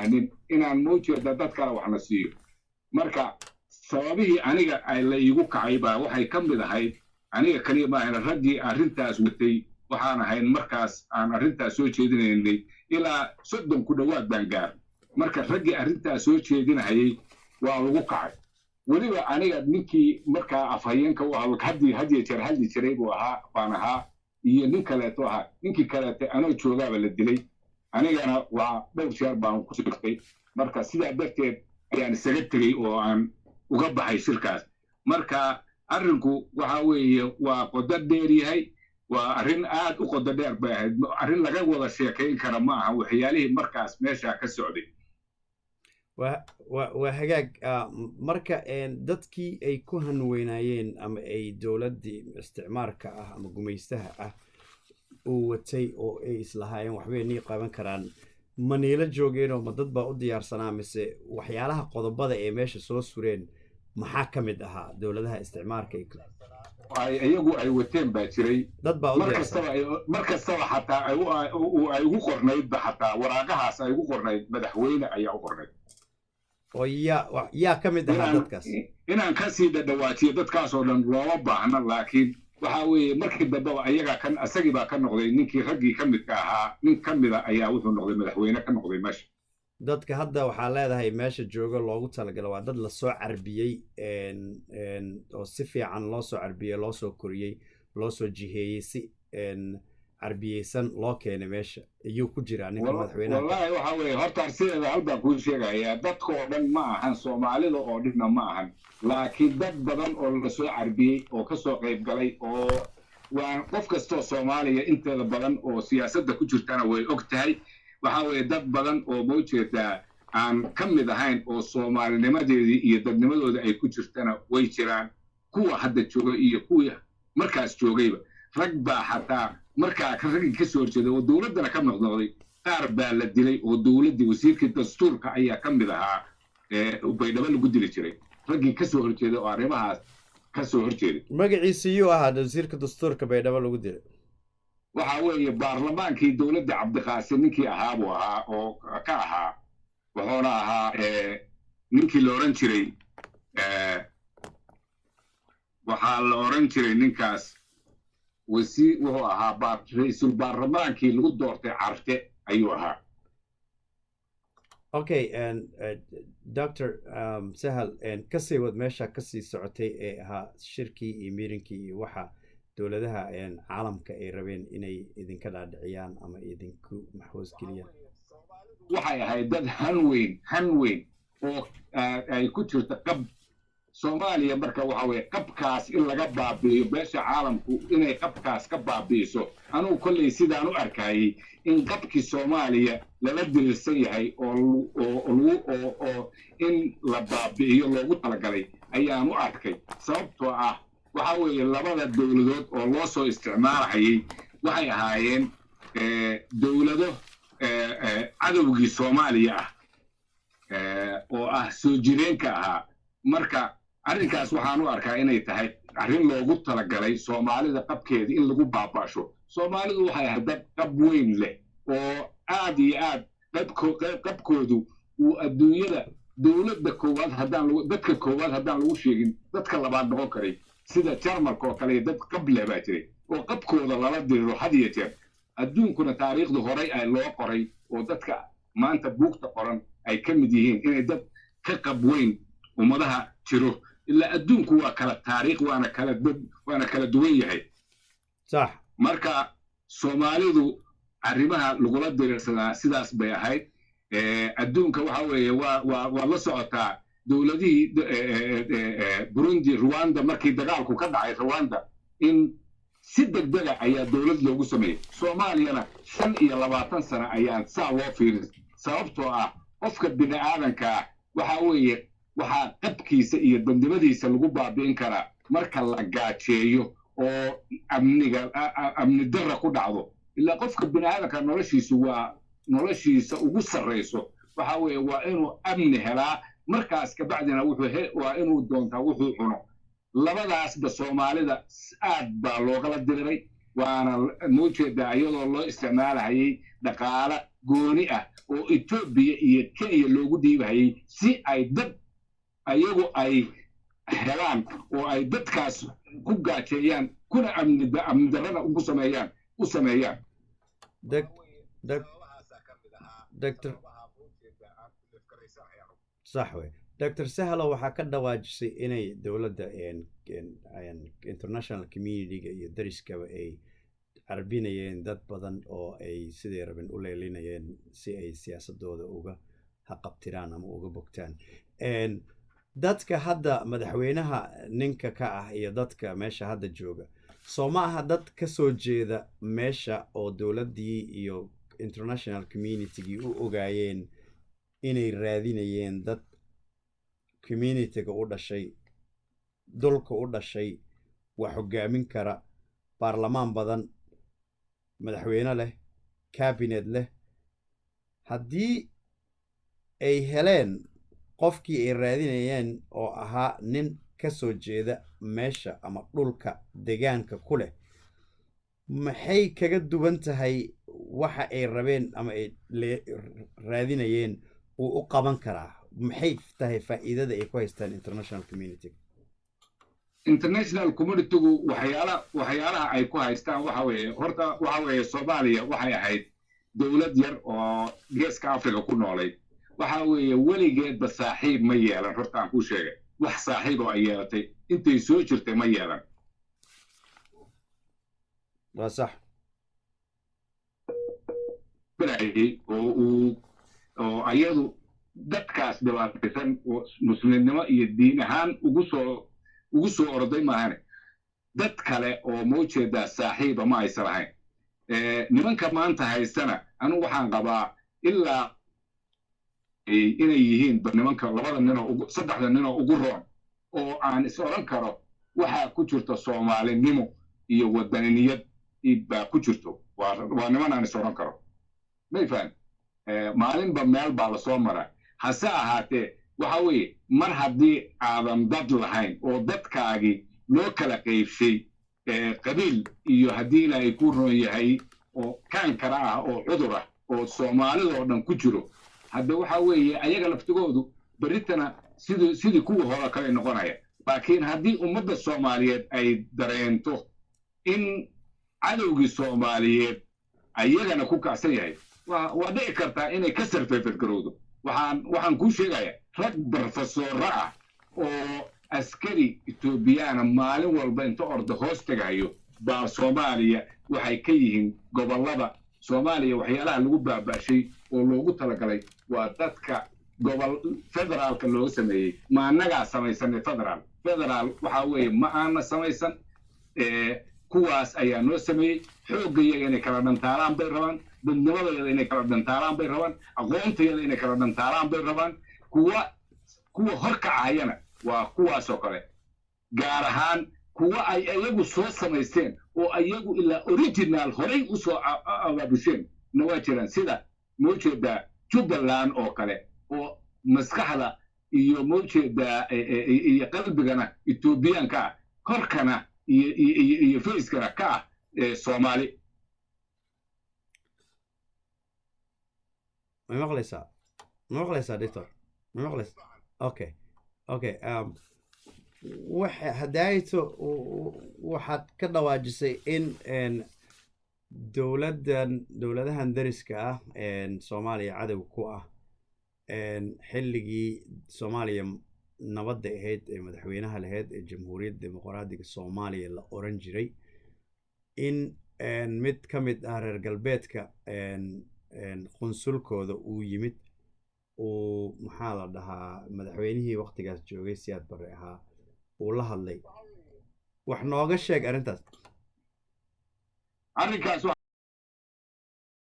baahnin inaan mawjeeda dad kale waxna siiyo. Marka sababihii aniga ay la iigu kacay baa waxay ka mid ahayd, aniga kaliya ma ahayn raggii arrintaas watay, waxaan ahayn markaas aan arrintaas soo jeedinaynay ilaa 30 ku dhowaad baan gaar. Marka raggii arrintaas soo jeedinahayay waa lagu kacay. Weliba aniga ninkii markaa afhayeenka u ahaa, haddii had iyo jeer hadli jiray buu ahaa, baan ahaa, iyo nin kaleeto ahaa. Ninkii kaleete anoo joogaaba la dilay, anigana waa dhowr jeer baan ku sigtay. Marka sidaa darteed ayaan isaga tegey oo aan uga baxay shirkaas. Marka arrinku waxa weeye waa qodo dheer yahay, waa arrin aad u qodo dheer bay ahayd, arrin laga wada sheekayn kara ma aha waxyaalihii markaas meesha ka socday. Waa hagaag. Marka dadkii ay ku hanweynaayeen ama ay dowladdii isticmaarka ah ama gumaystaha ah uu watay oo ay islahaayeen waxbay nii qaban karaan, ma niila joogeenoo ma dad baa u diyaarsanaa, mise waxyaalaha qodobada ee meesha soo sureen maxaa ka mid ahaa dowladaha isticmaarka ay iyagu ay wateen baa jiray? Dad baa u mar kastaba ay, mar kastaba xataa ay ugu qornaydba, xataa waraaqahaas ay ugu qornayd madaxweyne ayaa u qornayd. Oo yaa ka mid ahaa dadkaas? Inaan kasii dhadhawaajiyo dadkaasoo dhan looma baahna, laakiin waxa weeye markii dambeba ayagaa kan asagii baa ka noqday ninkii raggii ka midka ahaa, nin ka mida ayaa wuxuu noqday madaxweyne ka noqday meesha. Dadka hadda waxaa leedahay meesha jooga loogu talagalo waa dad lasoo carbiyey oo si fiican loo soo carbiyey, loo soo koriyey, loo soo jiheeyey, si carbiyeysan loo keenay meesha ayuu ku jiraa ninka madaxweynaha. Wallahi waxa weeye horta sideeda hal baan kuu sheegayaa, dadka oo dhan ma ahan, Soomaalida oo dhanna ma ahan, laakiin dad badan oo lasoo carbiyey oo kasoo qayb galay, oo waa qof kastoo Soomaaliya inteeda badan oo siyaasadda ku jirtana way og tahay. Waxa weeye dad badan oo mawjeedaa aan ka mid ahayn oo soomaalinimadeedii iyo dadnimadooda ay ku jirtana way jiraan, kuwa hadda jooga iyo kuwii markaas joogayba. Rag baa xataa markaa raggii ka soo horjeeday oo dowladdana ka noqnoqday, qaar baa la dilay oo dowladdii wasiirkii dastuurka ayaa ka mid ahaa, Baydhabo lagu dili jiray, raggii ka soo horjeeday oo arrimahaas ka soo horjeeday. Magaciisa yuu ahaa wasiirka dastuurka Baydhabo lagu dilay? Waxa weeye baarlamaankii dowladda Cabdiqaasim ninkii ahaa buu ahaa oo ka ahaa, wuxuuna ahaa ninkii la odhan jiray, waxaa la odhan jiray ninkaas wasiir wuxuu ahaa ra-iisul baarlamaankii lagu doortay Carte ayuu ahaa. Okay, Dr Sahal, kasii wad meesha kasii socotay ee ahaa shirkii iyo miirinkii iyo waxa dowladaha caalamka ay rabeen inay idinka dhaadhiciyaan ama idinku maxhoosgeliyaan. Waxay ahayd dad han weyn, han weyn oo ay ku jirto qab Soomaaliya. Marka waxa weeye qabkaas in laga baabi'iyo, beesha caalamku inay qabkaas ka baabi'iso. Anugu kolley sidaan u arkayay in qabkii Soomaaliya lala dirirsan yahay oo oo oo oo in la baabi'iyo loogu talagalay ayaan u arkay, sababtoo ah waxa weeye labada dowladood oo loo soo isticmaalahayay waxay ahaayeen dowlado cadowgii Soomaaliya ah oo ah soo jireenka ahaa. Marka arrinkaas waxaan u arkaa inay tahay arrin loogu talagalay Soomaalida qabkeeda in lagu baaba'sho. Soomaalidu waxay ahayd dad qab weyn leh oo aad iyo aad qabkoodu uu adduunyada dowladda koowaad haddaan lagu, dadka koowaad haddaan lagu sheegin, dadka labaad noqon karay, sida Jarmalka oo kale. Dad qab leh baa jiray oo qabkooda lala diriro had iyo jeer. Adduunkuna taariikhdu horay ay loo qoray oo dadka maanta buugta qoran ay ka mid yihiin inay dad ka qab weyn ummadaha jiro, ilaa adduunku waa kala taariikh, waana kala dad, waana kala duwan yahay. Sax. Marka Soomaalidu arrimaha lagula dirirsadaa sidaas bay ahayd. Adduunka waxa weeye waa la socotaa dowladihii Burundi, Rwanda, markii dagaalku ka dhacay Rwanda in si degdega ayaa dowlad loogu sameeyey. Soomaaliyana 25 sano ayaan saa loo fiirin, sababtoo ah qofka bini aadankaa waxa weeye waxaa qabkiisa iyo dandimadiisa lagu baabi'in karaa marka la gaajeeyo oo amniga amni darra ku dhacdo. Ilaa qofka bini aadanka noloshiisu waa noloshiisa ugu sarrayso waxa weeye waa inuu amni helaa, markaas kabacdina wuxuu waa inuu doontaa wuxuu cuno. Labadaasba Soomaalida aad baa loogala diriray. Waana muujeedaa iyadoo loo isticmaalahayay dhaqaala gooni ah oo Etoobiya iyo Kenya loogu dhiibahayay si ay dad ayagu ay helaan oo ay dadkaas ku gaajeeyaan, kuna amni darrada ugu sameeyaan u sameeyaan. Doctor, sax wey. Dr Sahlo, waxaa ka dhawaajisay inay dowladda, international community-ga iyo dariskaba ay carbinayeen dad badan oo ay siday rabeen u leelinayeen si ay siyaasadooda uga haqabtiraan ama uga bogtaan. Dadka hadda madaxweynaha ninka ka ah iyo dadka meesha hadda jooga, soo ma aha dad ka soo jeeda meesha oo dowladdii iyo international community-gii u ogaayeen inay raadinayeen dad community-ga u dhashay, dulka u dhashay, wax hoggaamin kara, baarlamaan badan, madaxweyne leh, cabinet leh? Haddii ay heleen qofkii ay raadinayeen oo ahaa nin ka soo jeeda meesha ama dhulka degaanka ku leh, maxay kaga duwan tahay waxa ay rabeen ama ay raadinayeen uu u qaban karaa? Maxay tahay faa'iidada ay ku haystaan international community? International community-gu waxyaalaha ay ku haystaan waxa weeye, horta waxa weeye, Soomaaliya waxay ahayd dowlad yar oo Geeska Africa ku noolayd. Waxa weeye, weligeedba saaxiib ma yeelan. Horta aan kuu sheegay, wax saaxiib oo ay yeelatay intay soo jirtay ma yeelan. Waa sax. Oo uu oo ayadu dadkaas dhibaataysan oo muslimnimo iyo diin ahaan ugu soo orday maahane, dad kale oo maujeedaa saaxiiba ma aysan lahayn. Nimanka maanta haystana anigu waxaan qabaa ilaa inay yihiin nimanka labada ninoo ugu, saddexda ninoo ugu roon oo aan is odhan karo waxaa ku jirto Soomaalinimo iyo wadaniniyad baa ku jirto. Waa niman aan is odhan karo, may fahan. Maalinba meel baa lasoo maraa. Hase ahaatee, waxa weeye, mar haddii aadan dad lahayn oo dadkaagii loo kala qaybshay qabiil iyo haddii Ilaahay ku roon yahay oo kaankara ah oo cudur ah oo Soomaalidoo dhan ku jiro, hadda waxa weeye ayaga laftigoodu berritana sidii kuwii hore kale noqonaya. Laakiin haddii ummadda Soomaaliyeed ay dareento in cadowgii Soomaaliyeed ayagana ku kacsan yahay, waa dhici kartaa inay ka sarfeefadgarowdo. Waxaan kuu sheegayaa rag barofesooro ah oo askari Etoobiyaana maalin walba inta orda hoos tegahayo baa Soomaaliya waxay ka yihiin gobollada Soomaaliya. Waxyaalaha lagu baaba'shay oo loogu talagalay waa dadka gobol federaalka looga sameeyey. Ma annagaa samaysanay federaal? Federaal waxaa weeye ma aana samaysan, kuwaas ayaa noo sameeyey. Xoogga iyaga inay kala dhantaalaan bay rabaan, dadnimadayada inay kala dhantaalaan bay rabaan, aqoontayada inay kala dhantaalaan bay rabaan. Kuwa horkacayana waa kuwaasoo kale, gaar ahaan kuwa ay iyagu soo samaysteen oo iyagu ilaa original horay usoo abaabusheen na waa jiraan, sida maujeedaa Jubbaland oo kale oo maskaxda iyo maujeedaa iyo qalbigana Etoobiyaanka ah, korkana iyo facekana ka ah Soomaali. Ma maqlaysaa? Ma maqlaysaa, doctor? Ma maqlaysaa? Okay. Waxa hadaayto waxaad ka dhawaajisay in dowladdan, dowladahan dariska ah, Soomaaliya cadow ku ah, xilligii Soomaaliya nabadda ahayd ee madaxweynaha lahayd ee Jamhuuriyadda Dimuqraadiga Soomaaliya la oran jiray, in mid ka mid ah reer galbeedka qunsulkooda uu yimid, uu, maxaa la dhahaa, madaxweynihii waktigaas joogay, Siyaad Barre ahaa, uu la hadlay. Wax nooga sheeg arrintaas. Arrinkaas.